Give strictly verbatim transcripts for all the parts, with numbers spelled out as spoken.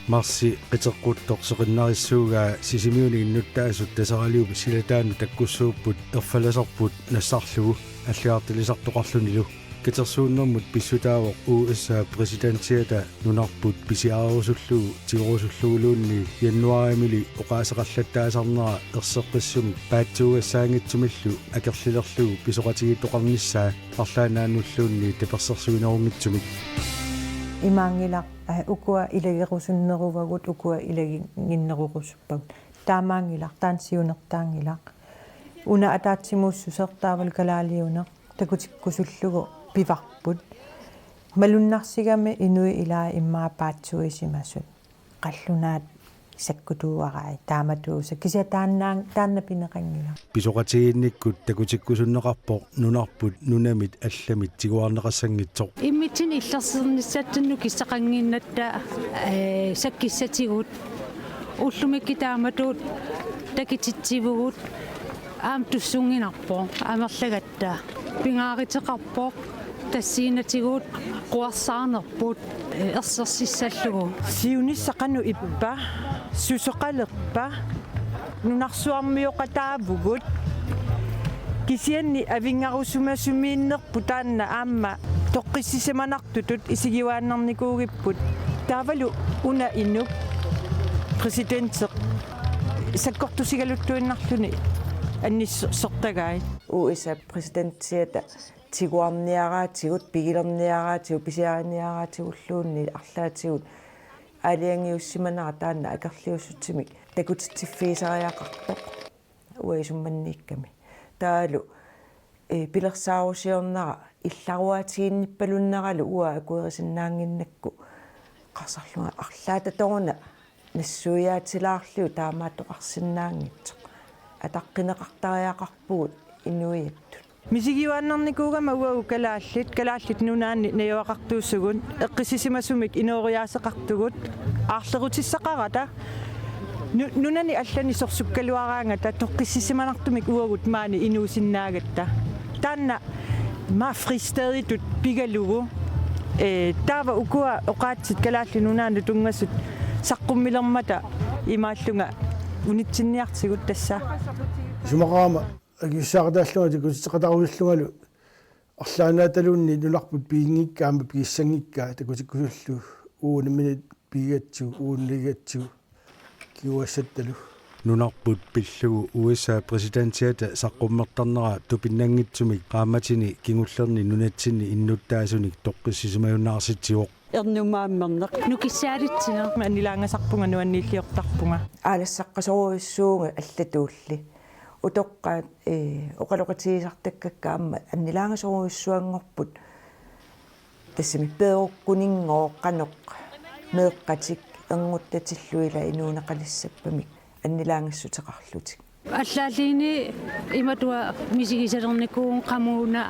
Marsip qiteqquttoq seqinnarissuugaa Sisimiuni innuttaasut Taseraliup silataanut takkussuupput erfalaserput nassarlugu alliartalisartoqarlunilu. Katersuunnermut pissutaavoq U S A præsidentiata nunarput pisiarerusullugu tigorusulluguluunniit januarimili oqaaseqallattaasarnera erseqqissumik paatsuugassaanngitsumillu akerlilerlugu pisoqatigiittoqarnissaa arlaannaannulluunniit tapersersuinerunngitsumik. Imaanngilaq, aa, ukua ilagerusunneruvagut, ukua ilaginnginnerorusuppagut. Taamaanngilaq, taanna siunertaanngilaq. Una ataatsimuussuseq taavalu kalaaliuneq takutikkusullugu pivarput. Malunnarsigami inuit ilaat immaqa paatsuuisimasut. Qallunaat sakkutuuarai taamatuusa. Kisianni taanna, taanna pineqanngilaq. Pisoqatigiinnikkut takutikkusunneqarpoq nunarput nunamit allamit tiguarneqassanngitsoq. Immitsinnut illersornissatsinnut kissaqannginnatta, ee, sakkissatigut. Ullumikkut taamatut takutitsivugut aamma tussunnginarpoq amerlagatta. Pingaaruteqarpoq tassiinatigut quersaarnerput, ee, ersersissallugu. Siunissaq qanoq ippa, susoqalerpa, nunarsuarmioqataavugut, kisianni avinngarusimasumiinnerput taanna aamma toqqissisimanartutut isigiuaannarnikuugipput. Taavalu una inuk præsidenti sakkortusigaluttuinnarluni annissortagai. U S A præsidentiata tiguarniaraatigut, pigilerniaraatigut, pisiariniaraatigulluunniit arlaatigut aalajangiussimanera taanna akerliussutsimik takutitsiffigisariaqartoq uanga isummanniikkami. Taavalu, ee, pilersaarusiornera illaruaatiginnippalunneralu uanga akuerisinnaannginnakku qarsarlunga arlaatatoruna nassuiaatilaarlugu taamaattoqarsinnaanngitsoq. Ataqqineqartariaqarpugut inuiattut. Misigiuaannarnikuugama uagut kalaallit, Kalaallit Nunaanni najugaqartuusugut, eqqissisimasumik inooriaaseqartugut, aarlerutissaqarata, nu-, nunani allani sorsukkaluaraangata toqqissisimanartumik uagut maani inuusinnaagatta. Taanna maa fristaditut pigalugu, ee, taava ukua oqaatsit Kalaallit Nunaannut tunngasut saqqummilermata imaallunga unitsinniartigut tassa. Isumaqarama akisussaaqataallunga takutitseqataarusillungalu arlaannaataluunniit nunarput piginngikkaa aamma pigissanngikkaa takutikkusullugu uagut nammineq pigigatsigu, uagut naligatsigu kinguassattalu. Nunarput pillugu U S A præsidentiata saqqummertarnera tupinnanngitsumik qaammatini kingullerni nunatsinni innuttaasunik toqqissisimajunnaarsitsivoq. Ernumaammerneq. Nukissaalitsineq. Annilaangasarpunga nuanniilliortarpunga. Aalassaqqasorujussuuvunga allatuulli. Utoqqaat, ee, oqaloqatigisartakkakka aamma annilaangasorujussuanngorput. Tassami peerukkuninngooq qanoq meeqqatik ernuttatillu ila inuuneqalissappamik annilaangassuteqarlutik. Allaalliini imatua misigisalernikuuvunga qamuuna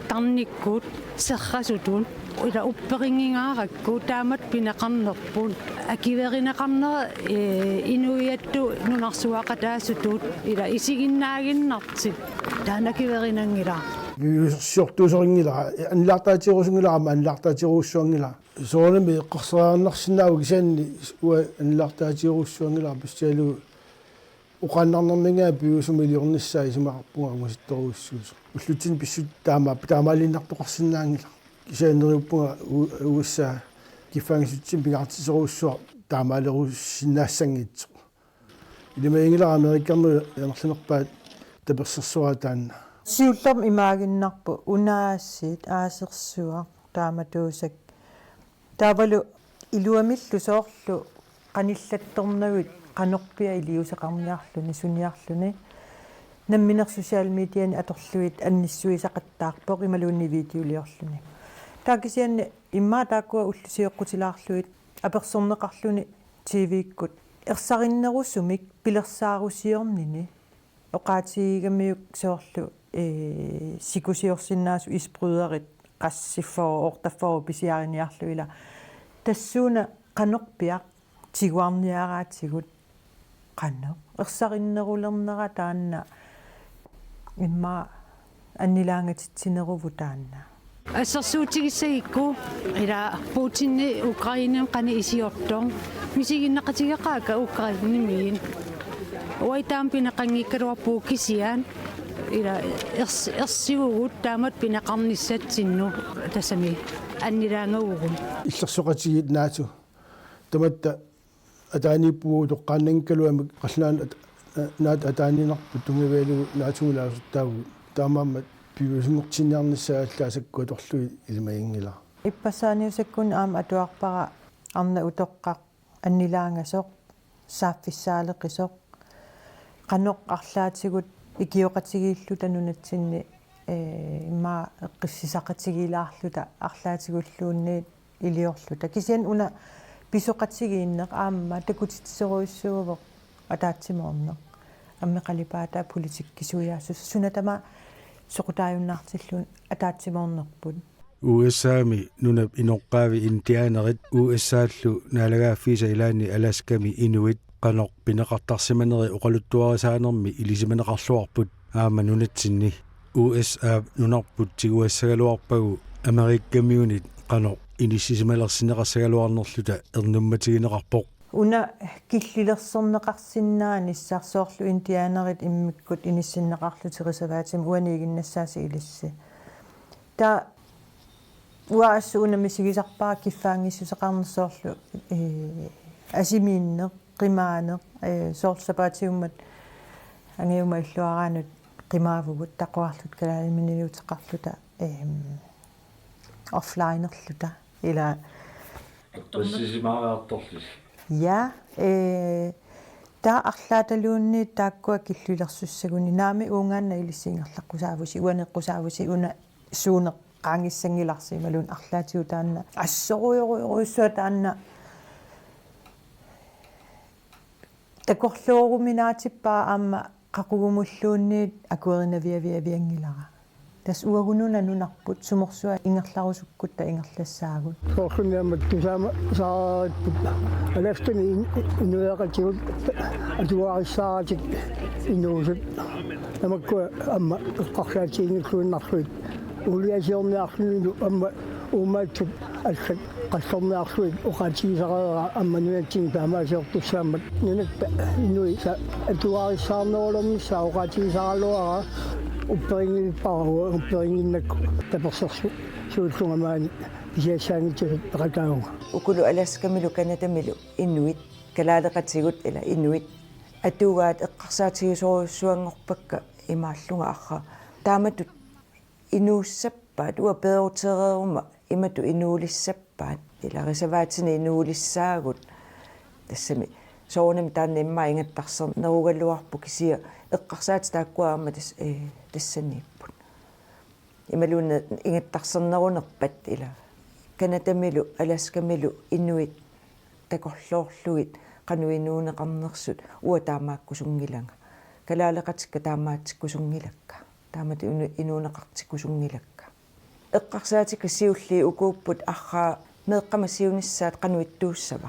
tarnikkut serrasutut ila upperinngingaarakkit taamatut pineqarnerput akuerineqarnera, ee, inuiattut nunarsuaqataasutut ila isiginnaaginnartut taanna akuerinanngilaq. Piviusorsiortuusorinngilara, annilaartaatigerusunngilara aamma annilaartaatigeriarussuanngilara. Soorunami eqqarsariarnarsinnaavoq kisianni uanga annilaartaatigeriarussuanngilara pissutigalugu oqaannarnerminngaanniit piviusumik iliornissaa isumaqarpunga angusittorujussuusoq. Ullutsinni pissutsit taama-, taamaaliinnartoqarsinnaanngilaq. Kisianni neriuppunga u-, uagut kiffaanngissutsiminnik pingaartitserujussuaq taamaalerusinnaassanngitsoq. Ilimaginngilara Amerikamiut amerlanerpaat tapersersoraat taanna. Siullermik imaaginnarpoq unaasiit aasersuaq taamatuusakka. Taavalu iluamillu soorlu qanillattornaguit qanorpiaq iliuuseqarniarluni suniarluni nammineq social mediani atorlugit annissuisaqattaarpoq imaluunniit videoliorluni. Taava kisianni immaqa taakkua ullut sioqqutilaarlugit apersorneqarluni T V-kkut ersarinnerusumik pilersaarusiornini oqaatigigamiuk soorlu, ee, sikusiorsinnaasut isbryderit qassiffaa ortaffaa pisiariniarlugit ila. Tassuuna qanorpiaq tiguarniaraatigut qanoq ersarinnerulernera taanna immaqa annilaangatitsineruvut taanna. Assersuutigissagikku ila Putinip Ukrainemi qanoq isiortoq misiginneqatigeqaakka Ukrainemiit. Uagut taama pineqanngikkaluarpugut kisianni ila ers-, ersivugut taamatut pineqarnissatsinnut tassami annilaangavugut. Illersoqatigiit NATO. Tamatta ataaniippugut toqqaannanngikkaluamik Qallunaat at-, naat ataaninarput tunngavigalugu NATO-mut ilaasortaavugut. Taamaammat piviusunngortinniarnissaa allaat sakkuatorlugit ilimaginngilara. Ippassaaniussakkunni aamma atuarpara arnat utoqqaq annilaangasoq, saaffissaaleqisoq, qanoq arlaatigut ikioqatigiilluta nunatsinni, ee, immaqa eqqissisaqatigiilaarluta arlaatigulluunniit iliorluta. Kisianni una pisoqatigiinneq aamma takutitsisorujussuuvoq ataatsimoorneq. Ammip qalipaataa, politikkisuiaassuseq, suna tamaat soqutaajunnaartillugu ataatsimoornerput. U S A-mi nunap inoqqaavi indianerit U S A-llu naalagaaffiisa ilaanni Alaskami inuit qanoq pineqartarsimaneri oqaluttuarisaanermi ilisimaneqarluarput aamma nunatsinni. U S A-p nunarput tiguassagaluarpagu Amerikamiunit qanoq inissisimalersinneqassagaluarnerluta ernummatigineqarpoq. Una killilersorneqarsinnaanissaq soorlu indianerit immikkut inissinneqarlutik reservatimi uaniiginnassaasi ilissi. Taava uanga assut una misigisarpara kiffaanngissuseqarneq soorlu, ee, asimiinneq, qimaaneq, ee, soorlu sapaatiummat angajuma illuaraanut qimaavugut taquarluta kalaaliminniliuteqarluta, eem, offlinerluta ila. Assisimaareertorlusi. Ja, ee, taava arlaataluunniit taakkua killilersussaguni naamik uungaannaq ilissi ingerlaqqusaavusi, uaneqqusaavusi, una suuneq qaangissanngilarsi imaluunniit arlaatigut taanna assorujorujussuaq taanna takorlooruminaatippara aamma qaqugumulluunniit akuerinaviaviavianngilara. Tassa uagut nunat nunarput sumorsuaq ingerlarusukkutta ingerlassaagut. Soorlumi aamma tusaamasaaripput Alaskami in-, inuiaqatigut atugarissaaratik inuusut. Tamakkua aamma eqqarsaatiginngilluinnarlugit. Uuliasiorniarlunilu aamma uumaatsut allat qallorniarlugit oqaatigisareeraa aamma nunatsinni taamaasiortussaammat nunatta inuisa atugarissaarnerulernissaa oqaatigisaraluaraa upperinngivippara upperinnginnakku tapersersu-, suullunga maani pisiassaanngitsutut peqataavunga. Ukulu Alaskamilu Canadamilu inuit, kalaaleqatigut ila inuit atugaat eqqarsaatigisorujussuanngorpakka imaallunga arra. Taamatut inuussappaat, uanga peerutereeruma imatut inuulissappaat, ila reservatini inuulissaagut. Tassami soorunami taanna immaqa ingattarsernerugaluarpoq kisianni eqqarsaatit taakkua aamma tas-, ee, tassaniipput. Imaluunniit ingattarsernerunerpat ila. Canadamilu, Alaskamilu inuit takorloorlugit qanoq inuuneqarnersut uanga taamaakkusunngilanga. Kalaaleqatikka taamaatsikkusunngilakka. Taamatut inu-, inuuneqartikkusunngilakka. Eqqarsaatikka siulliit ukuupput arraa meeqqama siunissaat qanoq ittuussava.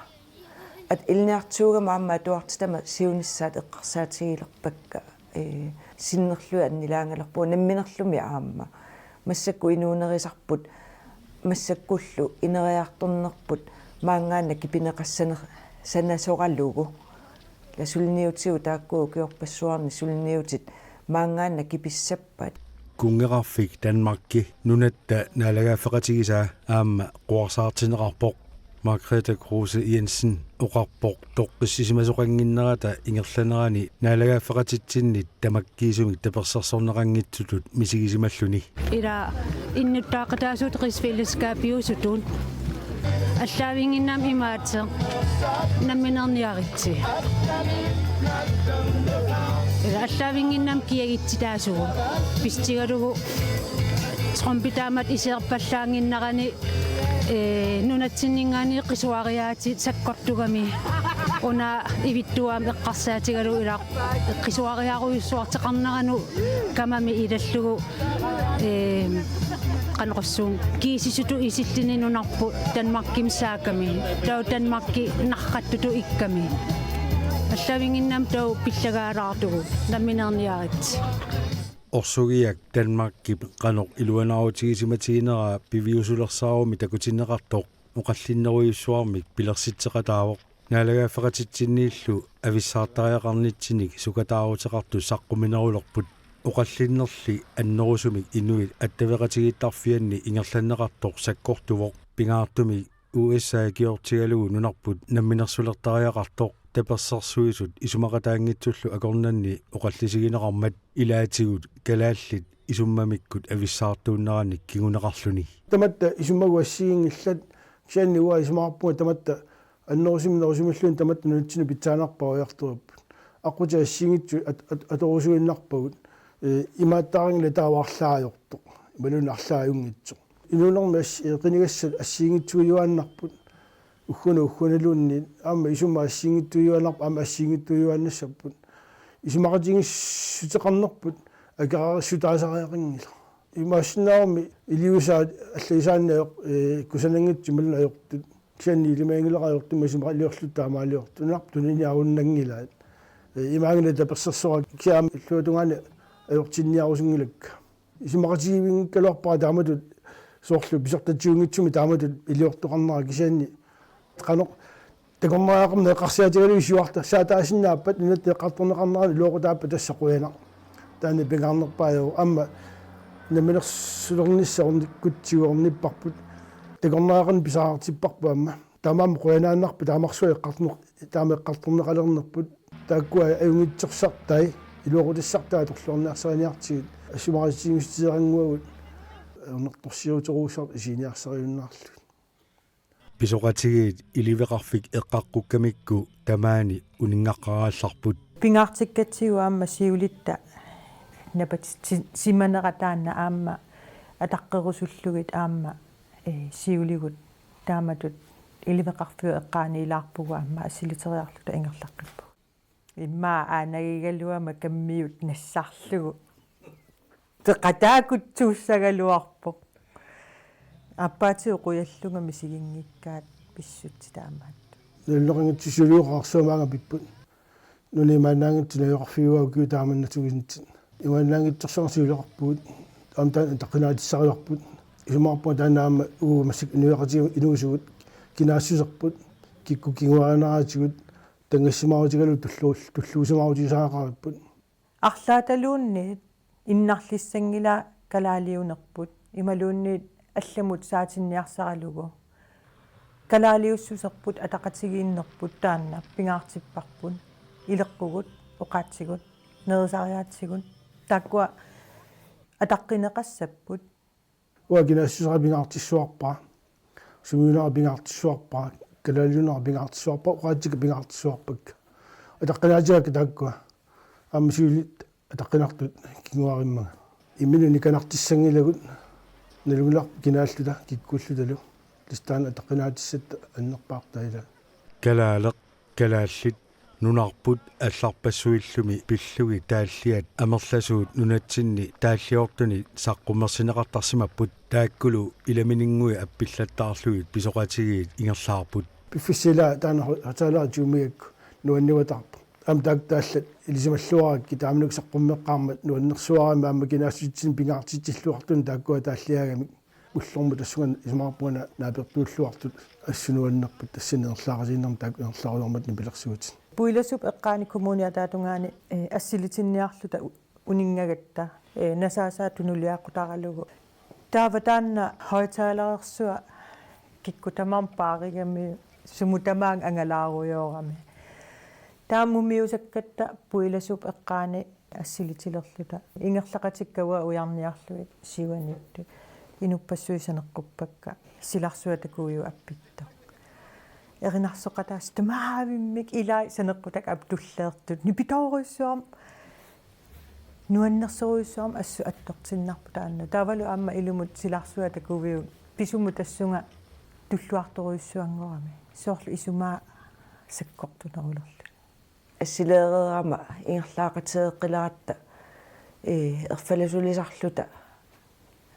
At ilinniartitsisuugama aamma atuartitama siunissaat eqqarsaatigilerpakka, ee, sinnerlugit annilaangalerpugut namminerlumi aamma. Massakkut inuunerisarput, massakkullu ineriartornerput, maanngaannaq kipineqassaner-, sanasoralugu. Ila suliniutigut taakku ukiorpassuarni suliniutit maanngaannaq kipissappat. Kunngeqarfik Danmarki nunatta naalagaaffeqatigisaa aamma quersaartinneqarpoq. Margrethe Kruse Jensen oqarpoq toqqissisimasoqannginnerata ingerlanerani naalagaaffeqatitsinnit tamakkiisumik tapersersorneqanngitsutut misigisimalluni. Ila innuttaaqataasut rigsfællesskabiusutut. Allaavinnginnami imaattoq nammineerniaritsi. Ila allaavinnginnami kiagitsitaasugut. Pissutigalugu Trumpi taamatut iserpallaannginnerani, ee, nunatsinninngaanniit qisuariaatit sakkortugami. Una ivittuugami eqqarsaatigalugu ila qisuariarujussuarteqarneranut kamami ilallugu, ee, qanoq oqassuunga kiisisutut isillineq nunarput Danmarkimi saakami. Taava Danmarki narrattutut ikkami. Allaavinnginnami taava pillagaalaartugut nammineerniaritsi. Orsugiak Danmarkip qanoq iluanaarutigisimatiginaraa piviusulersaarummi takutinneqartoq oqallinnerujussuarmik pilersitseqataavoq. Naalagaaffeqatitsinniillu avissaartariaqarnitsinnik sukataaruteqartut saqquminerulerput. Oqallinnerli annerusumik inuit attaveqatigiittarfianni ingerlanneqartoq sakkortuvoq. Pingaartumik U S A-kiortigalugu nunarput namminersulertariaqartoq tapersersuisut isumaqataanngitsullu akornanni oqallisigineqarmat ilaatigut kalaallit isummamikkut avissaartuunnerannik kinguneqarluni. Tamatta isummagut assigiinngillat, kisianni uanga isumaqarpunga tamatta annerusumik nerusumilluunniit tamatta nunatsinnut pitsaanerpaat ujartuipput. Aqqutit assigiinngitsut at-, at-, atorusuinnarpagut, ee, imaattaarangila taava arlaat ajortoq. Imaluunniit arlaat ajunngitsoq. Inuunermi as-, ee, qinigassat assigiinngitsuujuaannarput. Ugguuna ugguunaluunniit aamma isummat assigiinngitsuujuaannarput, aamma assigiinngitsuujuaannassapput. Isumaqatigiissuteqarnerput akerarissutaasariaqanngilaq. Imaassinnaagummi iliuusaat allagisaanni ajoq-, ee, kusananngitsut imaluunniit ajortut. Kisianni ilimaginngilara ajortumik isumaqaliorluta taamaaliortut. Nunarput tuniniaarunnanngilaat. Ee, imaanngilaq tapersersoraat kisianni illuatungaani ajortinniarusunngilakka. Isumaqatigivinngikkaluarpara taamatut soorlu pisortatigunngitsumik taamatut iliortoqarnera kisianni qanoq takornariaqarneq eqqarsaatigalugu siuartarsaataasinnaappat nunatta eqqartorneqarnerani iluaqutaappat tassa qujanaq. Taanna pingaarnerpaavoq aamma namminersulernissaq ornikkutsigu ornipparput. Takornariaqarneq pisariaqartipparput aamma. Taamaammat qujanaannarpoq taamarsuaq eqqartorneq-, taama eqqartorneqalernerput. Taakkua ajunngitsorsartai, iluaqutassartai atorluarniarsariniartigit. Assumaqatigiissutigeqannguagut ajornartorsiuteruussarput isiiniarsariunnaarlugit. Pisoqatigiit iliveqarfik eqqaqqukkamikku tamaani uninngaqqaraallarput. Pingaartikkatsigu aamma siulitta napatitsi-, simanera taanna aamma ataqqerusullugit aamma, ee, siuligut taamatut iliveqarfiup eqqaani ilaarpugut aamma assiliteriarluta ingerlaqqippugut. Immaqa aanagigaluama kammiut nassarlugu. Peqataakutsuussagaluarpoq. Aappaatigut qujallunga misiginngikkaat pissutsit taamaattut. Nalunaqanngitsut siulioqarsuamaanga pipput. Nunap imaannaanngitsoq najugaqarfiugaa ukiut taamannatuusintit. Imaannaanngitsorsuarnik siuleqarpugut. Aamma taanna ataqqinaatissarivarput. Isumaqarpunga taanna aamma uagut massakkut inuiaqatigiit inuusugut kinaassuserput. Kikkut kinguariineraatigut tanngassimaarutigalugu tullu-, tulluusimaarutigisariaqaripput. Arlaataluunniit innarlissanngilaa kalaaliunerput imaluunniit allamut saatinniarsaralugu. Kalaaliussuserput ataqatigiinnerput taanna pingaartipparput. Ileqqugut, oqaatsigut, nerisariaatsigut. Taakkua ataqqineqassapput. Uanga kinaassuseqarnera pingaartissuarpara. Sumiunera pingaartissuarpara. Kalaaliunera pingaartissuarpara. Oqaatsikka pingaartissuarpakka. Ataqqinaatigakka taakkua. Aamma siulitta ataqqinartut kinguariimmanga. Imminut nikanartissanngilagut. Nalunngilarput kinaalluta kikkuullutalu. Tassa taanna ataqqinaatissatta annerpaartaa ilaa. Kalaaleq, kalaallit, nunarput allarpassuillumi pillugit taalliat amerlasuut nunatsinni taalliortunit saqqummersinneqartarsimapput, taakkulu ilamininnguit appillattaarlugit pisoqatigiit ingerlaarput. Piffissap ilaa taanna ho-, hotelera tiumigakku nuanniuataarpoq. Aamma taakku taallat ilisimalluarakkit taamanikkut saqqummeqqaarmat nuannersuarami aamma kinaassutsitsinni pingaartitsilluartunik taakkua taalliaagamik. Ullormut tassunga isumaqarpunga naapertuulluartut assut nuannerput tassani ingerlaaqatigiinnermi taakku ingerlarujoormata nipilersuutit. Puilasup eqqaani kommunip ataatungaani, eh, assilitinniarluta u-, uninngagatta, eh, nasaasaa tunuliaqutaralugu. Taava taanna højttalerersua kikkut tamarmik paarigami sumut tamaanga angalaarujoorami. Taava mumiusakkatta Puilasup eqqaani assilitilerluta. Ingerlaqatikka uanga ujarniarlugit siuaniittut. Inuppassuit saneqquppakka. Silarsuaq takujuvoq appittoq. Erinarsoqataasut tamaavimmik ilai saneqqutakka aamma tulleertut. Nipitoorujussuarmik. Nuannersorujussuarmik assut attortinnarpoq taanna. Taavalu aamma ilumut silarsuaq takujuvoq. Pisumut tassunga tulluartorujussuanngorami. Soorlu isumaa sakkortunerulerluni. Assileereerama ingerlaaqateeqqileratta, ee, erfalasulisarluta,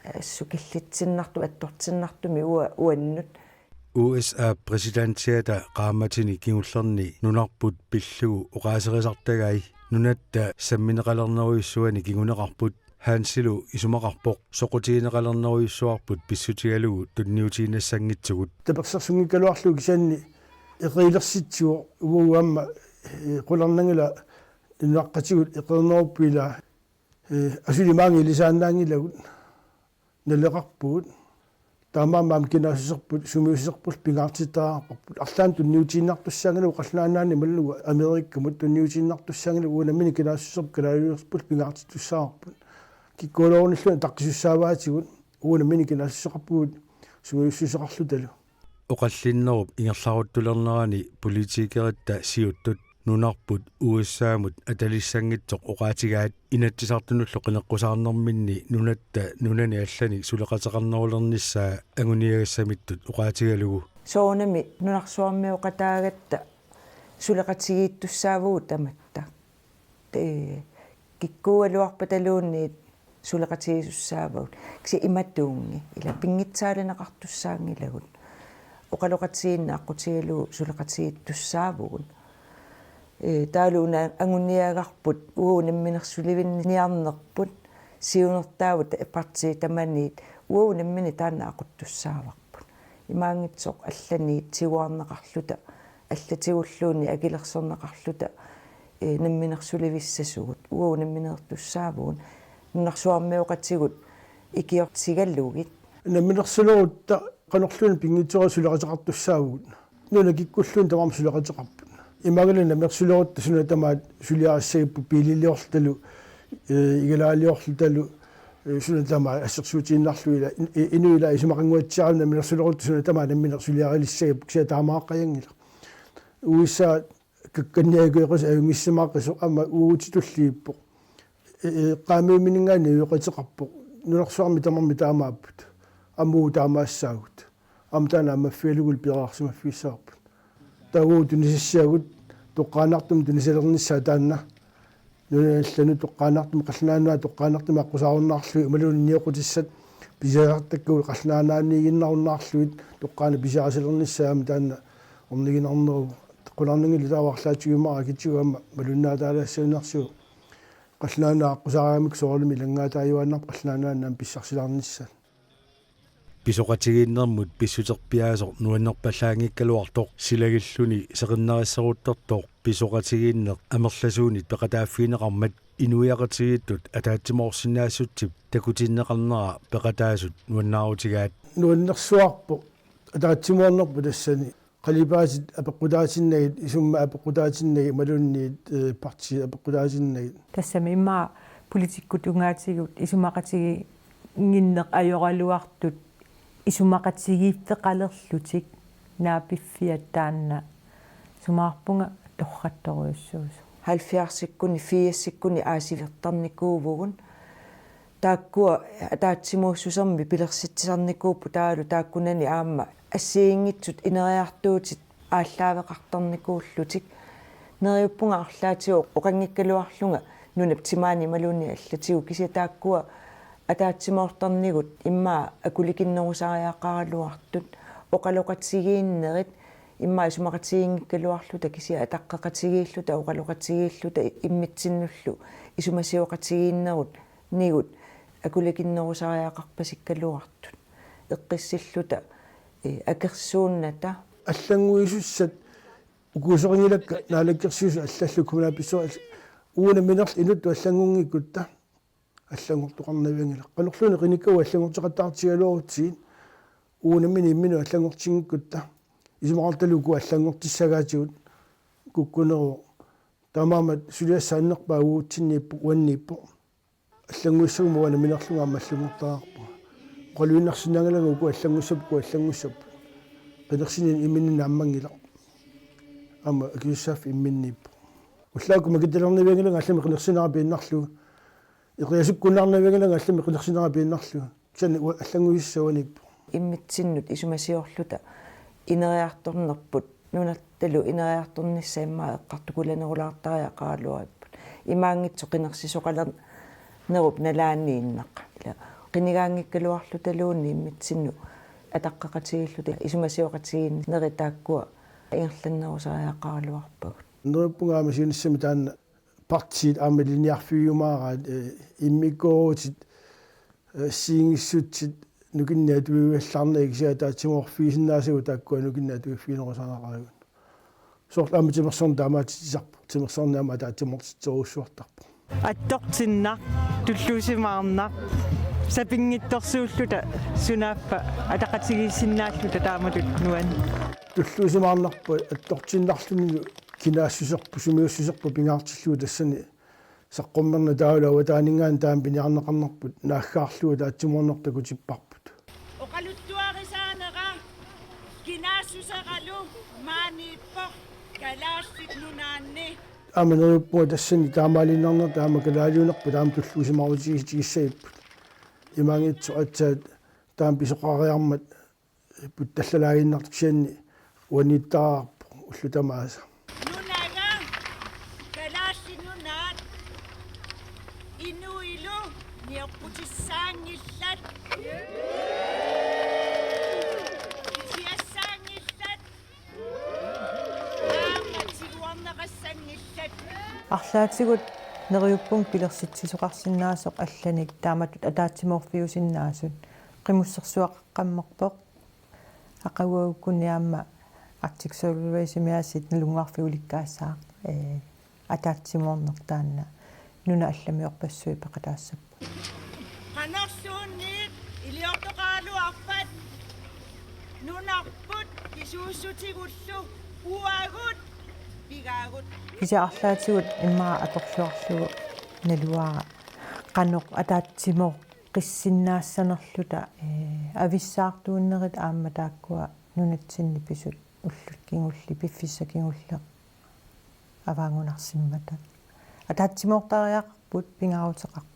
ee, assut killitsinnartumik attortinnartumik ua-, uannut. U S A-p præsidentiata qaammatini kingullerni nunarput pillugu oqaaserisartagai nunatta sammineqalernerujussuani kinguneqarput. Hansilu isumaqarpoq soqutigineqalernerujussuarput pissutigalugu tunniutiinnassanngitsugut. Tapersersunngikkaluarlugu kisianni eqiilersitsivoq uagut aamma, eh, qularnanngilaq nunaqqatigut eqeernerupput ilaa, eh, asuli maanga ilisaannaanngilagut naleqarpugut. Taamaammat aamma kinaassuserput sumiissuserpullu pingaartittariaqarparput. Arlaannik tunniutiinnartussaanngilagut Qallunaat Nunaanni imaluunniit Amerikkamut tunniutiinnartussaanngilagut uagut nammineq kinaassuserput kalaallisuuserpullu pingaartittussaavoq. Kikkuulerunilluunniit ataqqisussaavaatigut uagut nammineq kinaassuseqarpugut sumiissuseqarlutalu. Oqallinnerup ingerlaruttulernerani politikeritta siuttut nunarput U S A-mut atalissanngitsoq oqaatigaat Inatsisartunullu qineqqusaarnerminni nunatta nunani allanik suleqateqarnerulernissaa anguniagassamittut oqaatigalugu. Soorunami nunarsuarmioqataagatta suleqatigiittussaavugut tamatta. Ee, kikkuugaluarpataluunniit suleqatigisussaavagut. Kisianni imatuunngi, ila pinngitsaalineqartussaanngilagut. Oqaloqatigiinneq aqqutigalugu suleqatigiittussaavugut. Ee, taavalu una anguniagarput uagut namminersulivinniarnerput siunertaavugut partiit tamaniit uagut nammineq taanna aquttussaavarput. Imaanngitsoq allaniit tiguarneqarluta, allatigulluunniit akilersorneqarluta, ee, namminersulivissasugut, uagut nammineertussaavugut, nunarsuarmioqatigut ikiortigalugit. Namminersulerutta qanorluunniit pinngitsoorani suleqateqartussaavugut. Nunat kikkulluunniit tamarmik suleqateqarput. Imaanngilaq namminersulerutta suna tamaat suliarissagipput biililiorlutalu, ee, igalaaliorlutalu, ee, suna tamaat assersuutigiinnarlugu ila, i-, i-, inuit ila isumaqannguatsiarami namminersulerutta suna tamaat nammineq suliarilissagipput kisianni taamaaqqajanngilaq. U S A kakkanniakueqis ajunngissimaqqisoq aamma uagutsitulliippoq. Ee, ee, qaammiuminngaanniit ajoqateqarpoq. Nunarsuarmi tamarmi taamaapput. Aamma uagut taamaassaagut. Aamma taanna ammaffigalugulu piareersimaffigissavarput. Taava uagut tunisassiagut toqqaannartumik tunisalernissaa taanna. Nunanut allanut toqqaannartumik Qallunaat Nunaata toqqaannartumik aqqusaarunnaarlugit imaluunniit nioqqutissat pisiarisartakkagut Qallunaat Nunaanniiginnarunnaarlugit toqqaannaq pisiarisalernissaa aamma taanna orniginarneruvoq. Qularnanngilaq taava arlaatigut immaqa akitigut aamma malunnaatalaassannginnarsiuk. Qallunaat Nunaat aqqusaarigamikku soorlumi ilanngaataajuaannarpoq Qallunaat Nunaanni aamma pissarsilaarnissaat. Pisoqatigiinnermut pissuterpiaasoq nuannerpallaanngikkaluartoq silagilluni seqinnarisseruttortoq pisoqatigiinneq amerlasuunit peqataaffigineqarmat inuiaqatigiittut ataatsimoorsinnaassutsip takutinneqarnera peqataasut nuannaarutigaat. Nuannersuarpoq ataatsimoornerput tassani. Qalipaatit apeqqutaatinnagit, isummat apeqqutaatinnagit, imaluunniit, ee, partiit apeqqutaatinnagit. Tassami immaqa politikkut tungaatigut isumaqatigiinnginneq ajoraluartut isumaqatigiiffeqalerlutik naapiffiat taanna sumaarpunga torrattorujussuusoq. Halvfjerdsikkuni, firsikkuni aasilertarnikuuvugut. Taakkua ataatsimuussusermi pilersitsisarnikuupput taavalu taakkunani aamma assigiinngitsut ineriartuutit aallaaveqartarnikuullutik. Neriuppunga arlaatigut oqanngikkaluarlunga nunap timaani imaluunniit allatigut kisianni taakkua ataatsimoortarnigut immaqa akulikinnerusariaqaraluartut oqaloqatigiinnerit immaqa isumaqatigiinngikkaluarluta kisianni ataqqeqatigiilluta oqaloqatigiilluta immitsinnullu isumasioqatigiinnerut nigut akulikinnerusariaqarpasikkaluartut eqqissilluta, ee, akersuunnata. Allannguisussat ukuusoqanngilakka naalakkersuisut allallu kommunalbestyrelsi uagut nammineerluta inuttut allanngunngikkutta allanngortoqarnavianngilaq. Qanorluunniit qinikkavut allanngorteqattaartigigaluarutsigit uagut nammineq imminut allanngortinngikkutta isumaqartalu uku allanngortissagaatigut kukkuneruvoq. Taamaammat suliassaannerpaaq uagutsinniippoq uanniippoq. Allannguissaguma uanga nammineerlunga aamma allanngortariaqarpunga. Oqaluinnarsinnaannginnama uku allanngussapput, uku allanngussapput. Qinersineq imminut naammanngilaq. Aamma akisussaaffik imminniippoq. Ullaakkut makitalernavianngilanga allamik qinersineqarneq piinnarlugu. Eqiasukkunnaarnavianngilanga allamik qinersineqarneq piinnarlugu. Kisianni uanga allannguisussaq uaniippoq. Immitsinnut isumasiorluta ineriartornerput nunattalu ineriartornissaa immaqa eqqartukulanerulaartariaqaraluaripput. Imaanngitsoq qinersisoqalernerup nalaaniinnaq. Ila qinigaanngikkaluarlutaluunniit immitsinnut ataqqeqatigiilluta isumasioqatigiinnerit taakkua ingerlannerusariaqaraluarpagut. Neriuppunga aamma siunissami taanna Partiit aamma ilinniarfigiumaaraat, eh, immikkoorutit, eh, assigiinngissutsit nukinnik atuivigallarnagit kisianni ataatsimoorfigisinnaasagut taakkua nukinnik atuiffiginerusariaqarpagut. Soorlu aamma timersorneq taamaatitsisarpoq, timersorneq aamma ataatsimoortitserujussuartarpoq. Attortinnaq, tulluusimaarnaq, sapinngitsorsuulluta sunaaffa ataqatigiissinnaalluta taamatut nuann. Tulluusimaarnarpoq attortinnarlunilu kinaassuserput, sumiussuserput pingaartillugu tassani saqqummerneq taavalu avataaninngaanniit taama piniarneqarnerput naaggaarlugu ataatsimoorneq takutipparput. Oqaluttuarisaanera kinaassuseralu maaniippoq Kalaallit Nunaanni. Aamma neriuppunga tassani taamaaliinnarnertut aamma kalaaliunerput aamma tulluusimaarutigisagipput. Imaanngitsoq aatsaat taama pisoqariarmat puttallalaaginnartoq kisianni uaniittaraarpoq ullut tamaasa. Nunaga, Kalaallit Nunaat, inuilu nioqqutissaanngillat. Pisiassaanngillat. Aamma tiguarneqassanngillat. Arlaatigut neriuppunga pilersitsisoqarsinnaasoq allanik taamatut ataatsimoorfiusinnaasut qimussersuaqaqqammerpoq. Aqaguagukkunni aamma Arctic Circle Race-imi aasiit nalunnguarfik ulikkaassaaq, ee, ataatsimoorneq taanna nunat allamiorpassuit peqataassapput. Qanorluunniit iliortoqaraluarpat nunarput kisuussutigullu uagut pigaagut. Kisianni arlaatigut immaqa atorluarlugu naluara qanoq ataatsimooqqissinnaassanerluta, ee, avissaartuunnerit aamma taakkua nunatsinni pisut ullut kingulliit piffissaq kingulleq avaanngunarsimmata. Ataatsimoortariaqarput, pingaaruteqarpoq.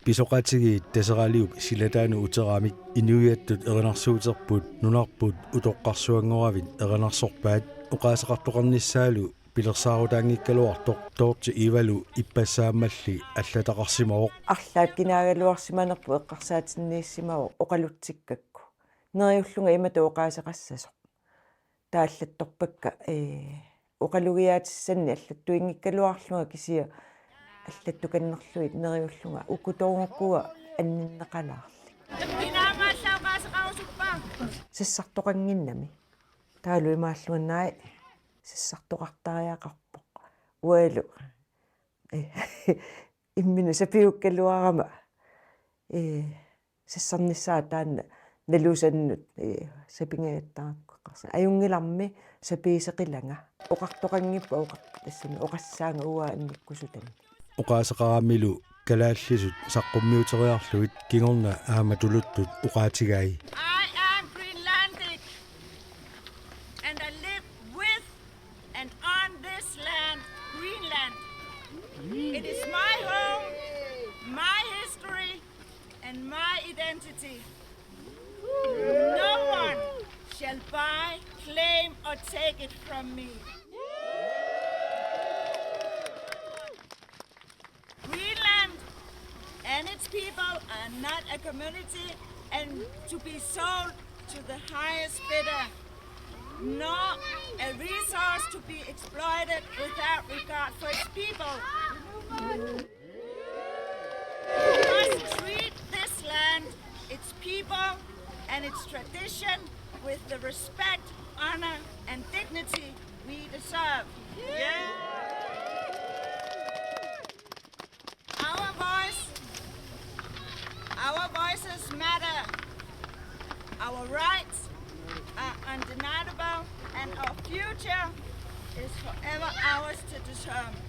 Pisoqatigiit Taseraliup silataanut uteramik inuiattut erinarsuuterput nunarput utoqqarsuanngoravit erinarsorpaat, oqaaseqartoqarnissaalu pilersaarutaanngikkaluartoq Dorthe Evalu ippassaammalli allataqarsimavoq. Arlaat kinaagaluarsimanerput eqqarsaatinniissimavoq oqalutsikkakku. Neriullunga imatut oqaaseqassasoq. Taallattorpakka, ee, oqalugiaatissannik allattuinngikkaluarlunga kisianni allattukannerlugit neriullunga uku toorukua anninneqalaarlik. Sassartoqannginnami. Taavalu imaallunga naak sassartoqartariaqarpoq. Ualu. Ee, imminut sapiukkaluarama. Ee, sassarnissaa taanna nalusannut, ee, sapingajattarakku eqqarsa. Ajunngilarmi sapiiseqilanga. Oqartoqanngippat oqar-, tassami oqassaanga uanga annikkusutami. Oqaaseqaramilu kalaallisut saqqummiuteriarlugit kingorna aamma tuluttut oqaatigai. I am Greenlandic, and I live with and on this land, Greenland. It is my home, my history, and my identity. No one shall buy, claim, or take it from me. Greenland and its people are not a commodity and to be sold to the highest bidder, nor a resource to be exploited without regard for its people. We must treat this land, its people, and its tradition with the respect, honor, and dignity we deserve. Our voice, our voices matter. Our rights are undeniable, and our future is forever ours to determine.